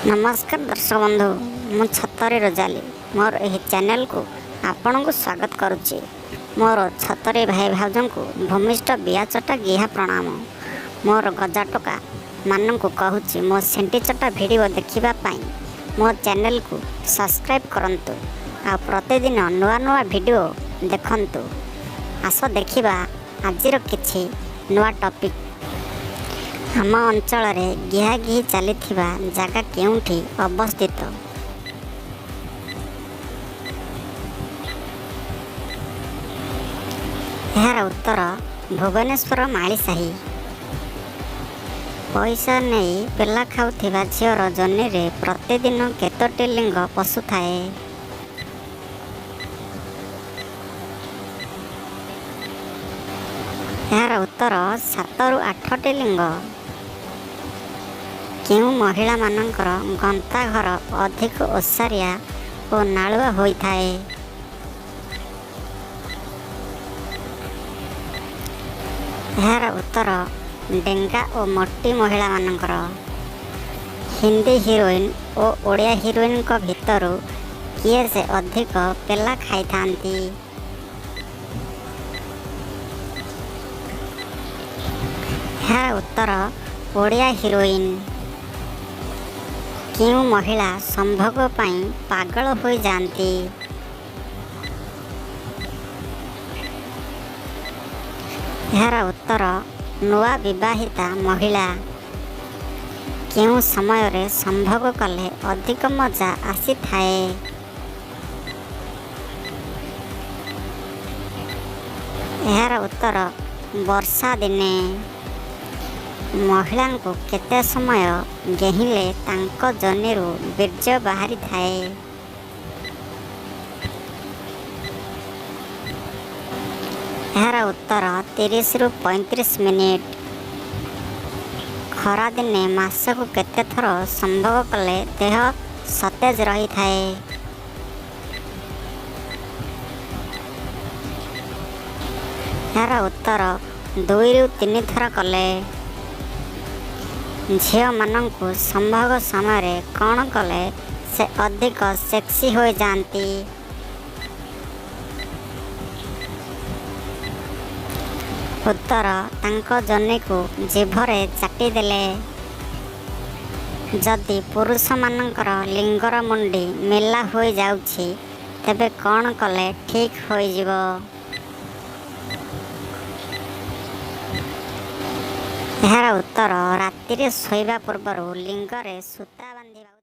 ନମସ୍କାର ଦର୍ଶକ ବନ୍ଧୁ, ମୁଁ ଛତରେ ରୋଜାଲି ମୋର ଏହି ଚ୍ୟାନେଲକୁ ଆପଣଙ୍କୁ ସ୍ୱାଗତ କରୁଛି। ମୋର ଛତରେ ଭାଇ ଭାଉଜଙ୍କୁ ଭୂମିଷ୍ଠ ବିଆ ଚଟା ଗିହା ପ୍ରଣାମ। ମୋର ଗଜା ଟୋକା ମାନଙ୍କୁ କହୁଛି, ମୋ ସେଣ୍ଟି ଚଟା ଭିଡ଼ିଓ ଦେଖିବା ପାଇଁ ମୋ ଚ୍ୟାନେଲକୁ ସବସ୍କ୍ରାଇବ୍ କରନ୍ତୁ ଆଉ ପ୍ରତିଦିନ ନୂଆ ନୂଆ ଭିଡ଼ିଓ ଦେଖନ୍ତୁ। ଆସ ଦେଖିବା ଆଜିର କିଛି ନୂଆ ଟପିକ୍। ଆମ ଅଞ୍ଚଳରେ ଗିହାଗିହି ଚାଲିଥିବା ଜାଗା କେଉଁଠି ଅବସ୍ଥିତ? ଏହାର ଉତ୍ତର ଭୁବନେଶ୍ୱର ମାଳିସାହି। ପଇସା ନେଇ ପେଲା ଖାଉଥିବା ଝିଅର ଯୋନିରେ ପ୍ରତିଦିନ କେତୋଟି ଲିଙ୍ଗ ପଶୁଥାଏ? ଏହାର ଉତ୍ତର 7ରୁ 8ଟି ଲିଙ୍ଗ। କେଉଁ ମହିଳାମାନଙ୍କର ଗନ୍ତାଘର ଅଧିକ ଓସାରିଆ ଓ ନାଳୁଆ ହୋଇଥାଏ? ଏହାର ଉତ୍ତର ଡେଙ୍ଗା ଓ ମୋଟି ମହିଳାମାନଙ୍କର। ହିନ୍ଦୀ ହିରୋଇନ୍ ଓ ଓଡ଼ିଆ ହିରୋଇନ୍ଙ୍କ ଭିତରୁ କିଏ ସେ ଅଧିକ ପେଲା ଖାଇଥାନ୍ତି? ଏହାର ଉତ୍ତର ଓଡ଼ିଆ ହିରୋଇନ୍। କେଉଁ ମହିଳା ସମ୍ଭୋଗ ପାଇଁ ପାଗଳ ହୋଇଯାଆନ୍ତି? ଏହାର ଉତ୍ତର ନୂଆ ବିବାହିତା ମହିଳା। କେଉଁ ସମୟରେ ସମ୍ଭୋଗ କଲେ ଅଧିକ ମଜା ଆସିଥାଏ? ଏହାର ଉତ୍ତର ବର୍ଷା ଦିନେ। ମହିଳାଙ୍କୁ କେତେ ସମୟ ଗେହିଁଲେ ତାଙ୍କ ଯୋନିରୁ ବୀର୍ଯ୍ୟ ବାହାରିଥାଏ? ଏହାର ଉତ୍ତର 30ରୁ 35 ମିନିଟ୍। ଖରାଦିନେ ମାସକୁ କେତେଥର ସମ୍ଭୋଗ କଲେ ଦେହ ସତେଜ ରହିଥାଏ? ଏହାର ଉତ୍ତର 2ରୁ 3 ଥର କଲେ। ଝିଅମାନଙ୍କୁ ସମ୍ଭୋଗ ସମୟରେ କ'ଣ କଲେ ସେ ଅଧିକ ସେକ୍ସି ହୋଇଯାଆନ୍ତି? ଉତ୍ତର ତାଙ୍କ ଯୋନିକୁ ଜିଭରେ ଚାଟିଦେଲେ। ଯଦି ପୁରୁଷମାନଙ୍କର ଲିଙ୍ଗର ମୁଣ୍ଡି ମେଲା ହୋଇଯାଉଛି, ତେବେ କ'ଣ କଲେ ଠିକ୍ ହୋଇଯିବ? ଏହାର ଉତ୍ତର ରାତିରେ ଶୋଇବା ପୂର୍ବରୁ ଲିଙ୍ଗରେ ସୂତା ବାନ୍ଧିବା।